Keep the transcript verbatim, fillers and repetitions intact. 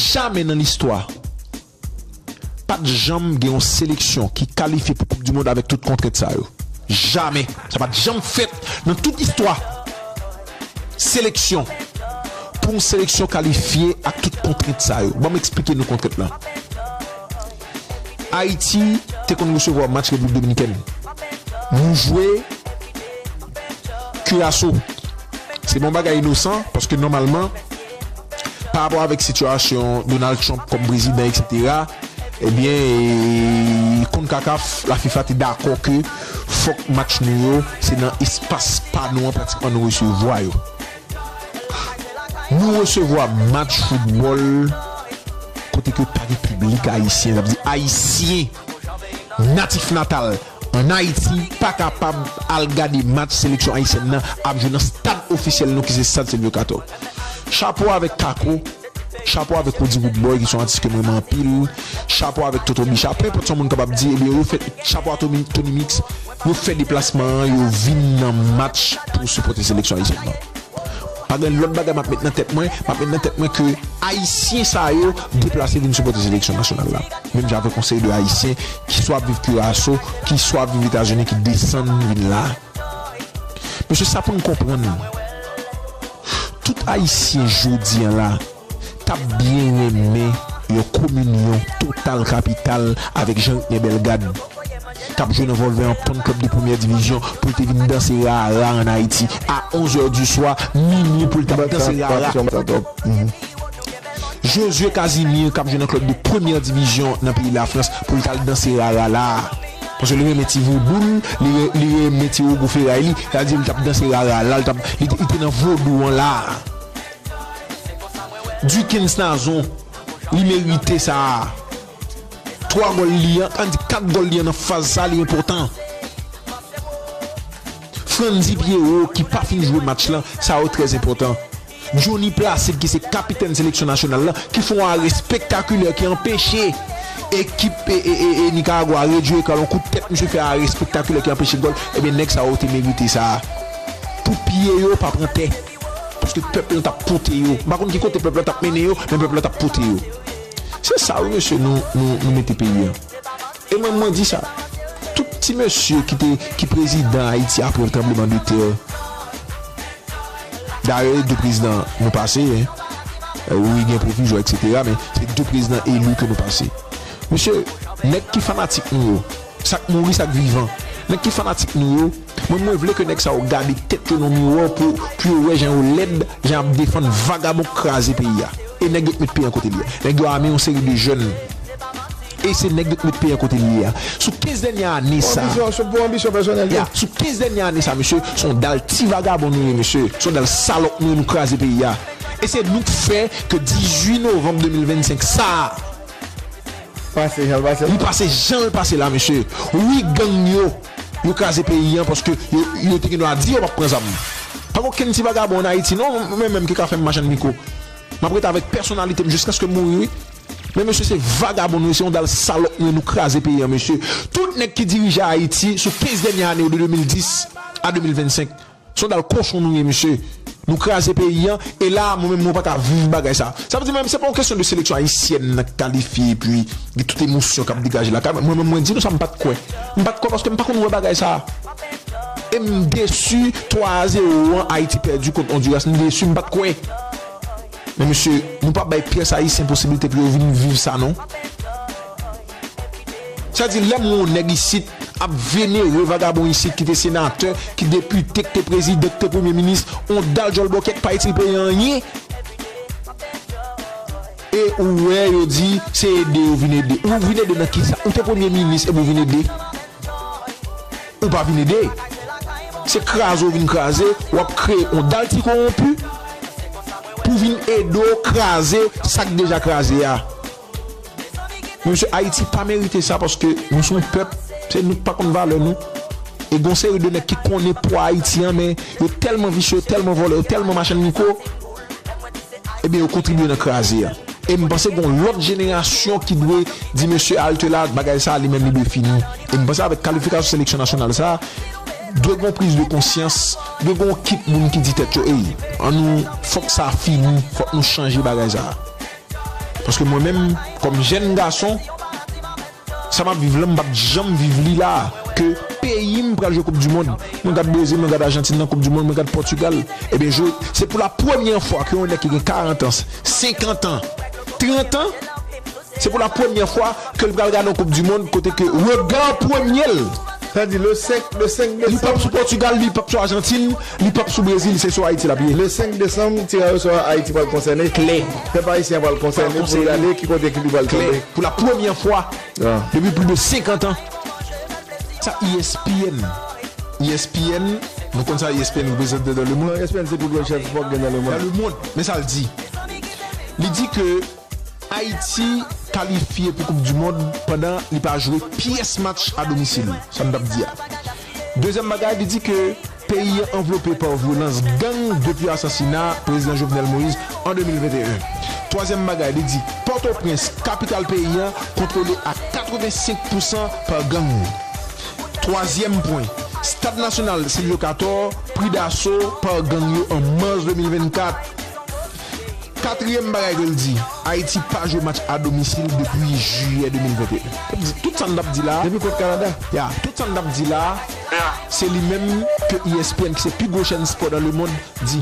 Jamè nan listwa, pa t janm gen yon seleksyon ki kalifye pou Koup di Mond avèk tout kontrent sa yo. Jamè. Sa pa t janm fèt nan tout istwa. Seleksyon. Pou yon seleksyon kalifye ak tout kontrent sa yo. Ban m eksplike nou kontrent lan. Ayiti te konn resevwa match Repiblik Dominikèn. Nou jwe Kiraso. Se pa yon bagay inosan, paske nòmalman, pa rapò avèk sitiyasyon Donald Trump kòm prezidan, etsetera, ebyen, e, CONCACAF, la FIFA te dakò ke fòk match nou yo, se nan espas pa nou an pratikman nou resevwa yo. Nou resevwa match foutbòl kote ke pa gen piblik ayisyen, sa vle di ayisyen natif natal ann Ayiti pa kapab al gade match seleksyon ayisyèn nan ap jwe nan stad ofisyèl nou ki se stad Sylvio Cator. Chapo avèk Kako, chapo avèk Roody Roodboy ki se yon atis ke m renmen anpil, chapo avèk Toto Bicha, penpòt sa yon moun kapab di, ebyen yo fè chapo a Tony, Tony Mix, yo fè deplasman an, yo vin nan match pou sipòte seleksyon ayisyèn nan. Pa gen lòt bagay m ap met nan tèt mwen, m ap met nan tèt mwen ke ayisyen sa yo deplase vin sipòte seleksyon nasyonal la. Menm jan avèk yon seri de ayisyen ki swa ap viv Kiraso, ki swa ap viv Etazini, ki desann vin la. Mesye, sa pou n konprann. Tout ayisyen jodi an la t ap byen renmen yon kominyon total kapital avèk Jean Ricner Bellegarde k ap jwe nan Volverhampton, klèb de premyè divizyon, pou l te vin danse rara ann Ayiti a onz è di swa, minui, pou l t ap danse rara. Josué Casimir k ap jwe nan klèb de premyè divizyon nan peyi Lafrans, pou l t al danse rara la. Paske li renmen ti voudoul, li re-, li renmen ti Rogo Feray li, sa vle di li t ap danse rara la, li t ap, li te, li te nan vodou an la. Duckens Nazon, li merite sa. Twa gòl li an, ann di kat gòl li an nan faz sa, li enpòtan. Frantzy Pierrot ki pa fin jwe match lan, sa yo trè enpòtan. Johnny Placide ki se kapitèn seleksyon nasyonal lan, ki fè yon arè spektakilè ki anpeche ekip e, e, e, e Nikaragwa a redui ekran l, yon kout tèt misye fè arè spektakilè ki anpeche gòl, ebyen nèg sa yo te merite sa. Pou pye yo pa pran tè. Paske pèp lan t ap pote yo. M pa konn ki kote pèp lan t ap mennen yo, men pèp lan t ap pote yo. Se sa wi mesye nou, nou, nou mete peyi an. E mwen, mwen di sa. Tout ti mesye ki te, ki prezidan Ayiti apre tranblemanntè. Dayè, de prezidan nou pase, en. Wi, gen pwovizwa, etsetera, men se de prezidan eli ke nou pase. Mesye, nèg ki fanatik nou yo, sa k mouri, sa k vivan, nèg ki fanatik nou yo, mwen, mwen vle ke nèg sa yo gade tèt yo nan miwa pou, pou yo wè jan yo lèd, jan y ap defann vagabon k kraze peyi a. E nèg yo k met peyi an kote l ye a. Nèg yo ame yon seri de jèn. E se nèg yo k met peyi an kote l ye a. Sou kenz dènye ane sa. Pou anbisyon, sou, pou anbisyon pèsonèl yo. Ya, sou kenz dènye ane sa, mesye, se yon dal ti vagabon nou ye, mesye. Se yon dal salòp nou ye, nou kraze peyi a. E se nou k fè ke dizuit novanm de mil vennsenk sa a, pase jan l pase la. Li pase jan l pase la, mesye. Wi, gang yo, yo kraze peyi an paske yo, yo te gen dwa di yo p ap pran zam. Pa gen okenn ti vagabon ann Ayiti, non, mwen menm ki ka fè m machann mikwo. M ap rete avèk pèsonalite m jiskaske m mouri, wi. Men mesye, se vagabon nou ye, se yon dal salòp nou ye, nou kraze peyi an, mesye. Tout nèg ki dirije Ayiti sou kenz dènye ane yo, de de mil dis a de mil vennsenk, se yon dal kochon nou ye, mesye. Nou kraze peyi an, e la, mwen menm, mwen pa ka viv bagay sa. Sa vle di, mwen menm, se pa yon kesyon de seleksyon ayisyèn nan k kalifye, epi gen tout emosyon k ap degaje la. Mwen menm, mwen di nou sa, m pa t kwè. M pa t kwè paske m pa konn wè bagay sa. E m desi, twa a zewo an, Ayiti pèdi kont Ondiras. M desi, m pa t kwè. Men mesye, nou pa bay pyès ayisyen posiblite pou yo vin viv sa, non. Sa di, lè m wè yon nèg isit ap venere vagabon isit ki te senatè, ki depite, ki te prezidan, ki te premye minis, yon dal djòl bòkèt pa itil peyi a anyen. E ou wè yo di se ede yo vin ede. Ou vin ede nan kisa? Ou te premye minis epi ou vin ede? Ou pa vin ede. Se kraze w vin kraze, w ap kreye yon dal ti kowonpi pou vin ede w kraze sa k deja kraze a. Men mesye, Ayiti pa merite sa paske nou se yon pèp, se nou k pa konn valè nou. E gon seri de nèg ki konnen pwa Ayiti an, men yo tèlman visye, yo tèlman vòlè, yo tèlman machann mikwo, ebyen yo kontribye nan kraze a. E m panse gon lòt jenerasyon ki dwe di mesye halte la, bagay sa li menm li dwe fini. E m panse avèk kalifikasyon seleksyon nasyonal sa, dwe gon priz de konsyans, dwe gon ekip moun ki di tèt yo, ey, annou, fòk sa fini, fòk nou chanje bagay sa. Paske mwen menm, kòm jèn gason, sa m ap viv la, m p ap janm viv li la. Ke peyi m pral jwe Koup di Mond. Mwen gad Brezil, mwen gad Ajantin nan Koup di Mond, mwen gad Pòtigal. Ebyen, jwe, se pou la premyè fwa ke yon nèg ki gen karant an, senkant an, trant an, se pou la premyè fwa ke l pral gade yon Koup di Mond kote ke rega premye l, Sa di le senk, le senk li p ap desanm. Sou Pòtigal, li p ap sou Ajantin, li p ap sou Brezil, se sou Ayiti l ap ye. Le senk desanm, tiraj osò a, Ayiti pral konsène. Klè. Pèp ayisyen pral konsène pou gade ki kote ki li pral Klè. Tonbe. Pou la premyè fwa Ah. depi plis de senkant an. Sa E S P N. E S P N, nou konn sa E S P N reprezante dans le Non, monde. E S P N se pi gwo chèn spò k gen nan le Dans mond. Le monde. Men sa l di. Li di ke Ayiti kalifye pou Koup di Mond pandan li pa jwe pyès match a domisil. Sa n t ap di a. Dezyèm bagay, li di ke peyi an anvlope pa vyolans gang depi asasina prezidan Jovenel Moïse an de mil venteyen. Twazyèm bagay, li di Pòtoprens, kapital peyi an, kontwole a katrevensenk pousan pa gang. Twazyèm pwen, stad nasyonal Sylvio Cator pri daso pa gang yo an mas de mil vennkat. Katriyèm bagay ke l di, Ayiti pa jwe match a domisil depi jiyè de mil venteyen. Tout sa n t ap di la, Depi kot Kanada? Ya, tout sa n t ap di la, se li menm ke E S P N, ki se pi gwo chèn spò dans le monde, di.